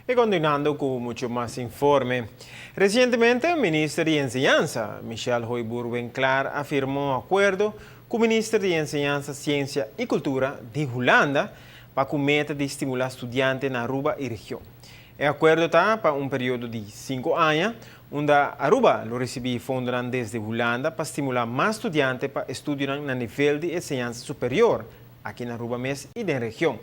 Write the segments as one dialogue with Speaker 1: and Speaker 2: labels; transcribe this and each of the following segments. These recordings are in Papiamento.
Speaker 1: Y continuando cu mucho mas informe. Recientemente, Minister di Enseñansa, Michelle Hooyboer-Winklaar, a firma un acuerdo cu Minister di Enseñansa, Ciencia y Cultura di Hulanda pa cu meta di stimula studiante na Aruba y region. E acuerdo ta pa un periodo di 5 aña, unda Aruba lo ricibi fondo desde Hulanda pa stimula mas studiante pa studia na nivel di enseñansa superior aki na Aruba mes y den region.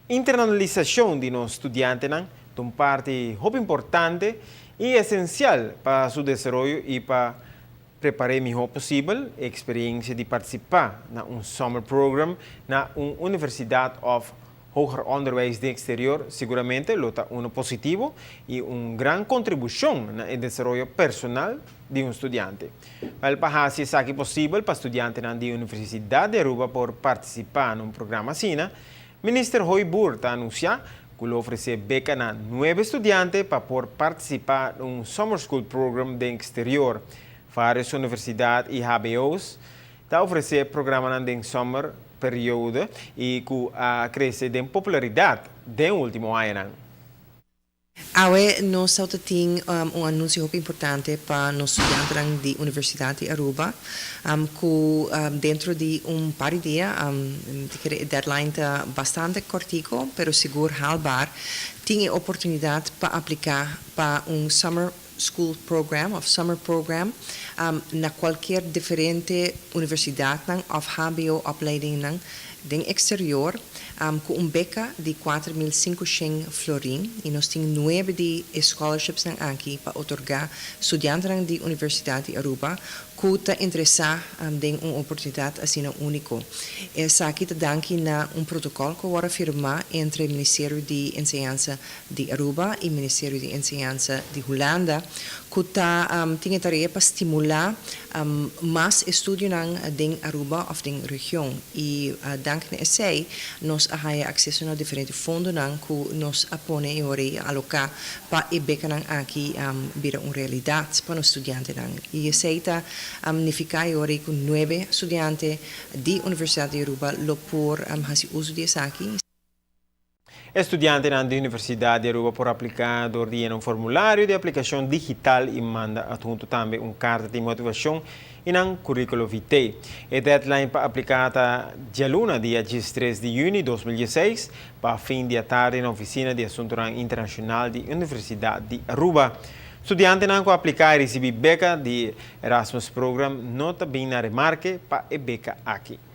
Speaker 1: Internalisacion di nos studiantenan ta un parti hopi importante y esencial pa su desaroyo y pa prepara miho posibel. Experiencia di participa na un summer program na un universidad of hoger onderwijs di exterior siguramente lo ta un positivo y un gran contribucion na desaroyo personal di un studiante. Pa haci esaki posibel pa studiante di Universidad di Aruba por participa den un programa asina, Minister Hooyboer ta anuncia cu lo ofrece beca na nuebe studiante pa por participa den un summer school program di exterior. Varios universidad y HBO's ta ofrece programa di summer period y cu a crece den popularidad den ultimo aña.
Speaker 2: Awe nos tin un anuncio hopi importante pa nos studiantenan di Universidad di Aruba, cu den un par di dia, e deadline ta bastante cortico, pero sigur haalbaar, tin e oportunidad pa aplica pa un summer school program of summer program na cualkier diferente universidad of HBO opleiding den exterior cu un beca di 4.500 florin y nos tin nuebe di scholarships aki pa otorga studiantenan di Universidad di Aruba cu ta interesa den un oportunidad asina unico. Esaki ta danki na un protocol cu a firma entre Ministerio di Enseñansa di Aruba y Ministerio di Enseñansa di Hulanda, cu ta tin tarea pa stimula mas estudio den Aruba of den region. Y danki na esey, nos a haya acceso na diferente fondo cu nos a pone y a aloca pa e beca aki bira un realidad pa e studiantenan. Y esey ta significa cu nuebe studiante di Universidad di Aruba lo por haci uso di esaki.
Speaker 1: Studiante di Universidad di Aruba por aplica door di un formulario di aplicacion digital y manda adhunto tambe un carta di motivacion y un curriculo vitae. E deadline pa aplica ta dialuna, dia 13 di juni di 2016, pa fin di atardi na Oficina di Asunto Internacional di Universidad di Aruba. Studiantenan cu aplica y ricibi beca di Erasmus Program no ta bin na remarke pa e beca aki.